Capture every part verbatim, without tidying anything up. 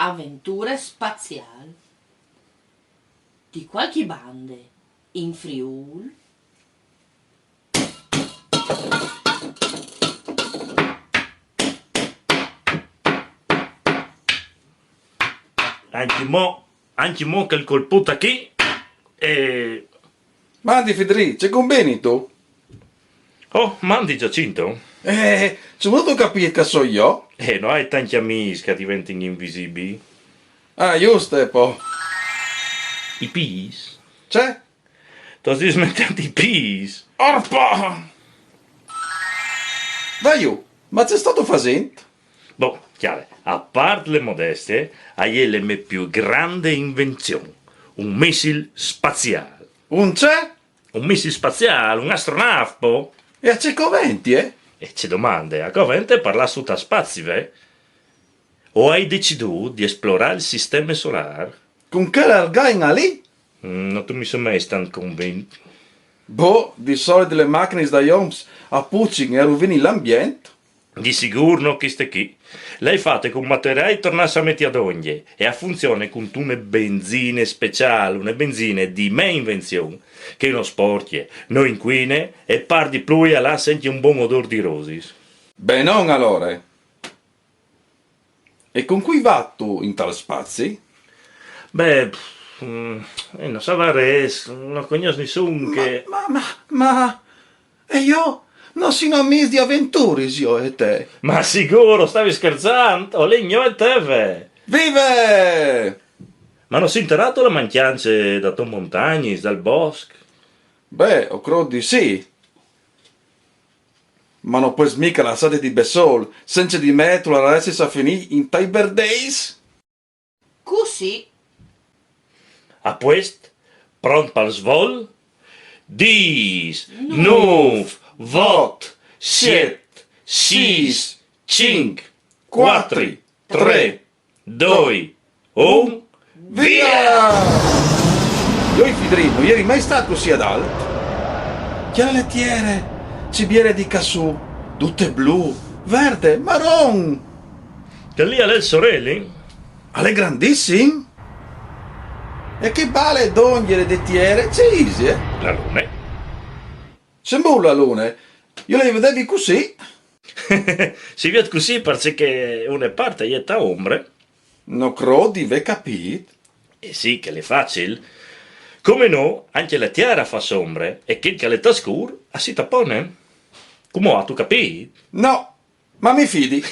aventure spazial. Di cualchi bande, in Friûl. Ancjemò, ancjemò chel colput chi, e... Mandi, Fidrì, ce cumbinit? Oh, mandi, Giacinto. Eh, cemût âstu capît che o soi jo? Eh, no ai tancj amîs che a diventin invisibils. Ah, just, eh, po. I pîts? Ce? Tu âs dismenteât i pîts? Orpo! Dai, ma ce stâstu fasint? Bon, cjale, a part le modestie, e je le mê plui grande invenzion, un missil spaziâl. Un ce? Un missil spaziâl, un astronâf, po. E a ce coventie? E ce domande, a covente par lâ sù tal spazi, ve? O ai decidût di esplorâ il sisteme solâr. Cun chel argain li? Mm, no tu mi someis tant convint. Boh, di solit lis machinis dai oms a pucin e a ruvinin l'ambient. Di sigûr no cheste chi. Le ai fate cun materiâi tornâts a meti adongje e e funzione cuntune benzine speciâl, une benzine di mê invenzion, che no sporcje, no incuine e par di plui e lâs ancje un bon odôr di rosis. Benon alore. E cun cui vâstu intal spazi? Beh, pff, mm, eh, no savarès, no cognòs nissun che... Ma, ma, ma, ma, e jo? No sin amîs di aventuris, jo e te? Ma sigûr, o stavi scherçant, o lin jo e te, ve. Vive! Ma no sint a râ tu la mancjance da tô montagnis, dal bosc? Beh, o crôt di sì. Ma no pues mica lassâti di bessôl, cence di me tu laressis a finî intai berdeis. Cussì. A puest, pront pal svol? Dîs, nûf, vot, siet, sîs, cinc, cuatri, trê, doi, un, via! Via! Jo, Fidrì, no jeri mai stât cussì adalt. Cjale le tiere, ce biele di ca sù, dute blu, verde, maron! Chel li al è il soreli? Al è grandissim! E chê bale dongje de tiere, ce ise? La lune. Cemût la lune? Jo le vedevi cussì. Si viôt cussì parcè che une part e je ta ombre. No crôt di vê capît. Eh sì, che al è facil. Come nô, ancje la tiere e fâs ombre, e chel che al è ta scûr, a si tapone. Cumò âstu capît? No, ma mi fidi.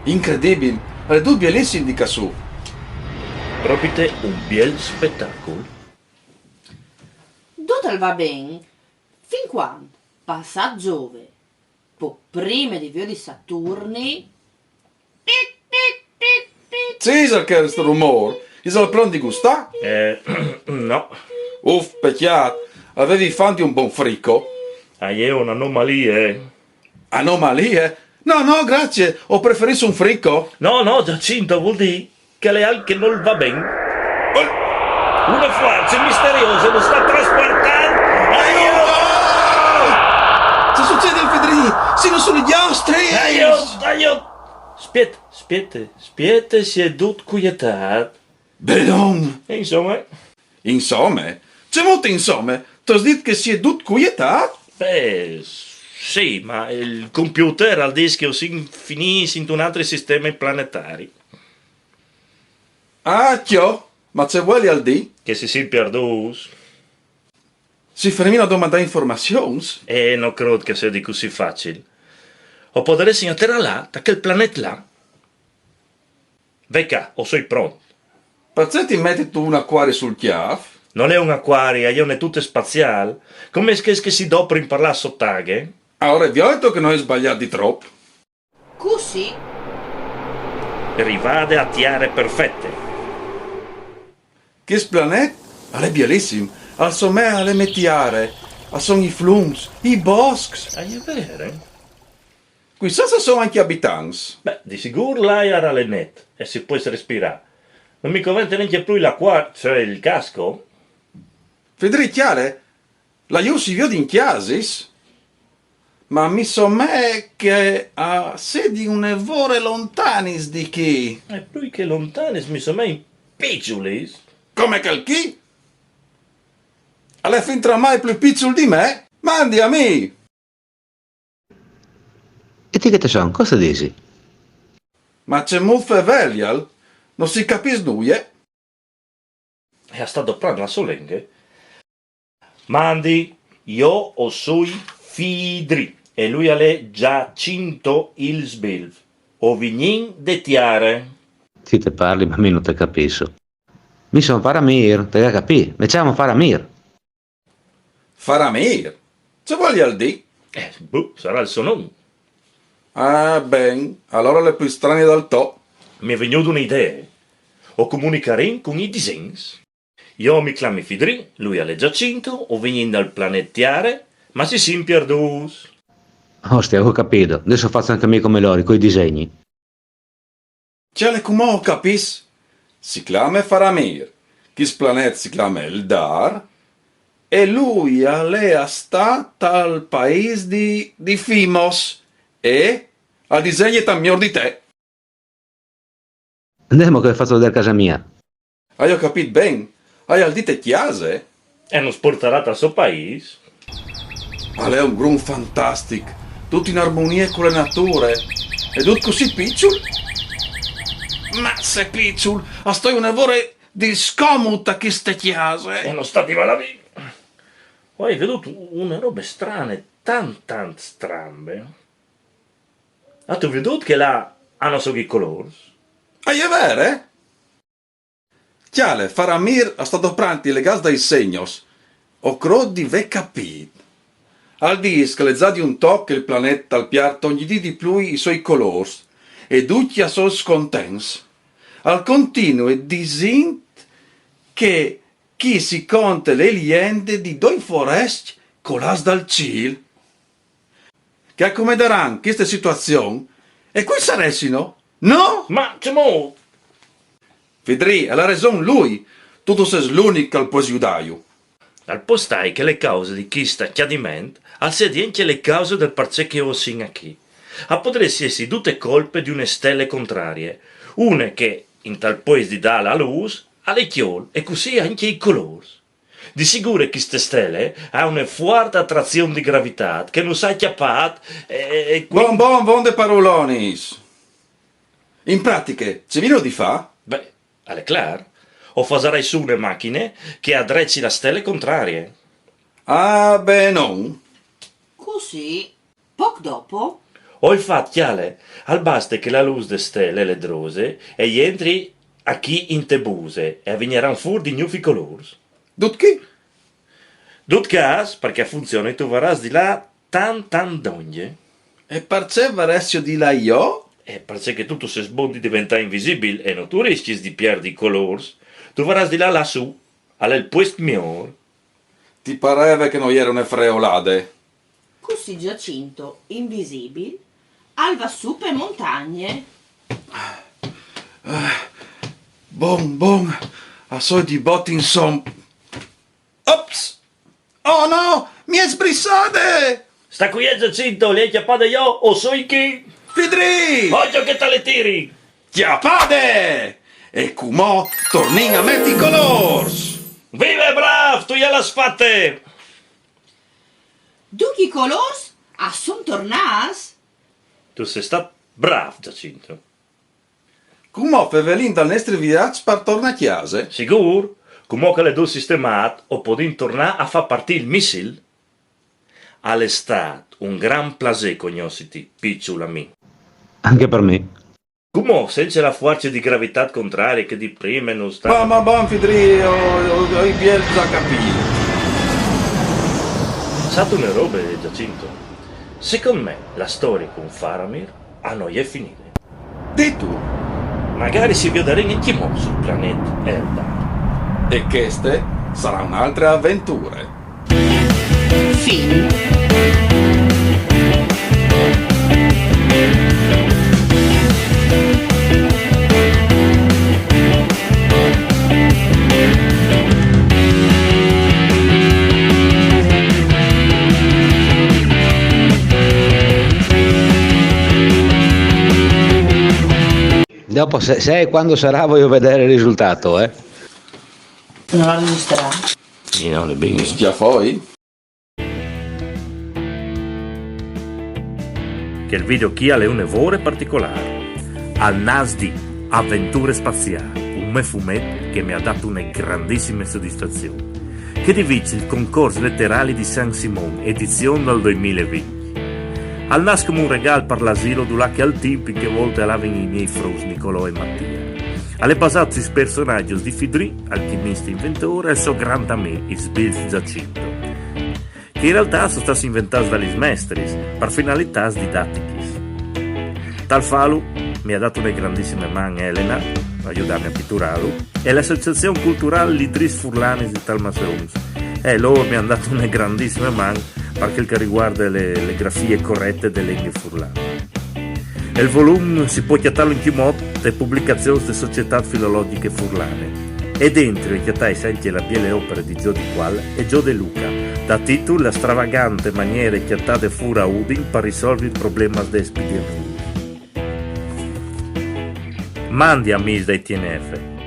Incredibil, al è dut bielissim di ca sù. Propite un biel spetacul. Dut al va ben, fin cuant, passât Zove, po prime di viodi Saturni, pit, pit, pit, pit. Ce isal chest rumôr? Isal plon di gustâ? Eh, no. Uf, pecjât, o vevi fam di un bon frico. Ah, e je une anomalie, eh. Anomalie? No, no, graciis, o preferìs un frico. No, no, Giacinto, al vûl dî che al è alc che nol va ben. Une fuarce misteriose nus sta traspuartant. Aiò! Ce sucedial, Fidrì? Sino sui gjostris! Aiò, aiò! Spiete, spiete, spiete, si è dut cuietât. Benon! E insome? Insome? Cemût insome? Tu âs dit che si è dut cuietât? Beh, sì, ma il computer al dîs che o sin finîts intun altri sisteme planetari. Ah, cjo, ma ce vuelial dî? Che si sin pierdûts. Si fermin a domandâ informazions? E no crôt che al sedi cussì facil. O podaressin aterâ là, ta chel planet là. Ve ca, o soi pront. Parcè ti metis tu un acuari sul cjâf? Nol è un acuari, e je une tute spaziâl. Come che, che si doprin par lâ sot aghe? Alore viôt che no ai sbaliât di trop. Cussì. Rivade a tiere perfete. Chest planet al è bielissim, al somee a le mê tiere, a son i flums, i boscs. Ah, e je vere? Cuissà se a son ancje abitants. Beh, di sigûr l'aiar al è net e si pues respirâ. No mi covente nancje plui l'acuari, cioè il casco. Fidrì, cjale, là jù si viodin cjasis. Ma mi somee che a sedin une vore lontanis di chi. E plui che lontanis, mi somee piçulis. Come chel chi? Al è fin tramai plui piçul di me. Mandi a mi! E ti che te son, cosa disi? Ma cemût fevelial? No si capìs nuie. E a sta doprant la sô lenghe. Mandi, jo o soi Fidrì e lui al è Giacinto il sbilf. O vignìn de Tiare. Ti te parli, ma mi no te capisso. Mi son Faramir, te ga capì? Me ciamo Faramir. Faramir? Ce vuelial dî? Eh, boh, sarà il so non. Ah, ben, alora l'è plui strane dal to. Mi è vignût une idee. O comunicarìn cun i disegns. Jo mi clami Fidrì, lui al è Giacinto, o vignìn dal planet Tiare, ma si sin pierdûts. Ostia, ho capito. Adesso faccio anche mi come lori, coi disegni. Cjale cumò o capìs. Si clame Faramir. Chist planet si clame Eldar. E lui al è a stâ tal paîs di, di Fimos. E al disegne tant miôr di te. Andemo che ve faccio vedere casa mia. Aiò capît ben? Aial dite cjase? E nus puartarà tal so paîs. Al è un grum fantastic, dut in armonie cu le nature, e dut cussì piçul. Ma se piçul, a stoi une vore di scomut a chiste cjase. E no sta di malavì. O ai viodût une robe strane, tant tant strambe. Âstu viodût che là a no son i colôrs? Ah, e je vere? Cjale, Faramir al sta doprant i legâts dai segnos. O crôt di vê capît. Al dîs che al è za di un toc che il planet al piart ogni dì di plui i soi colôrs, e ducj a son scontents. Al continue disint che chi si conte le liende di doi forescj colâts dal cîl, che a comediaran chiste situazion, e cui saressino? No? Ma cemût? Fidrì, al à reson lui, tu tu sês l'unic che al pues judâju. Al pues stâi che le cause di chist acjadiment al sedi ancje le cause dal parcè che o sin achì. A podrès jessi dute colpe di une stele contrarie, une che, intal puest di dâ la lûs, a le cjol e cussì ancje i colôrs. Di sigûr chiste stele e à une fuarte atrazion di gravitât che nus à cjapât e, e, e cuindi... Bon, bon, bon de parolonis. In pratiche, ce viôt di fâ? Beh, al è clâr. O fasarai sù une machine che e adreci la stele contrarie. Ah, ben no. Cussì, pôc dopo? O ai fat, cjale, al baste che la lûs de stele ledrose e jentri achì inte buse e a vignaran fûr di gnûfs colôrs. Dut chi? Dut câs, par che a funzione tu varâs di lâ tant tant dongje. E parcè varessio di lâ jo? E parcè che tu tu sês bon di deventâ invisibil e no tu riscjis di pierdi i colôrs, tu varâs di lâ lassù, al è il puest miôr. Ti pareve che no jere une freolade? Cussì Giacinto, invisibil, al va sù pe montagne. Bon, bon, a soi di bot insom. Ops! Oh no, mi è sbrissade! Sta quiet, Giacinto, le ai cjapade jo, o soi chi. Fidrì! Ocjo che te le tiri! Cjapade! E cumò tornìn a meti i colôrs! Vive, brâf, tu je le âs fate! Ducj i colôrs a son tornâts? Tu sês stât brâf, Giacinto. Cumò fevelìn dal nestri viaç par tornâ a cjase? Sigûr, cumò che al è dut sistemât, o podìn tornâ a fâ partî il missil. Al è stât un grant plasê cognossiti, piçul amì. Anche par me. Cumò, cence la fuarce di gravitât contrarie che di prime nus sta... Ma, ma bon, Fidrì, o, o, o ai biel za capît. Sâstu une robe, Giacinto? Secont me, la storie cun Faramir a no je finide. Dîstu? Magari si viodarìn ancjemò sul planet Eldar. E cheste sarà une altre aventure. Fin. Dopo, se, se e quando sarà, voglio vedere il risultato, eh. Non l'ha registrato. Sì, no, le ben. Schiaffoi? Che il video chi al è une vore particolare. Al nas di Avventure spaziali, un me fumet che mi ha dato une grandissime soddisfazione. Che divici il concorso letterali di San Simon, edizione dal duemilaventi. Al nas come un regal per l'asilo dulà che al timp in che volte alavin i miei fruts Nicolò e Mattia. Al è basat sui personaggio di Fidrì, alchimista inventore, e il so grand amì, il sbilf Giacinto, che in realtà sono stati inventati dagli smestris per finalità didattiche. Tal falu mi ha dato une grandissime man Elena, aiutami a pitturarlo, e l'Associazione Culturale Lidris Furlanis di Talmaseus. E loro mi hanno dato une grandissime man per quel che riguarda le, le grafie corrette delle lingue furlane. E il volum si può chiattarlo in chi mod te pubblicazioni de Società Filologiche Furlane. E dentro i chiattai senti la biele opere di Gio Di Qual e Gio De Luca, da titolo La stravagante maniere chiattade fura Udin per risolvere il problema de spigherie. Mandi amis dai T N F.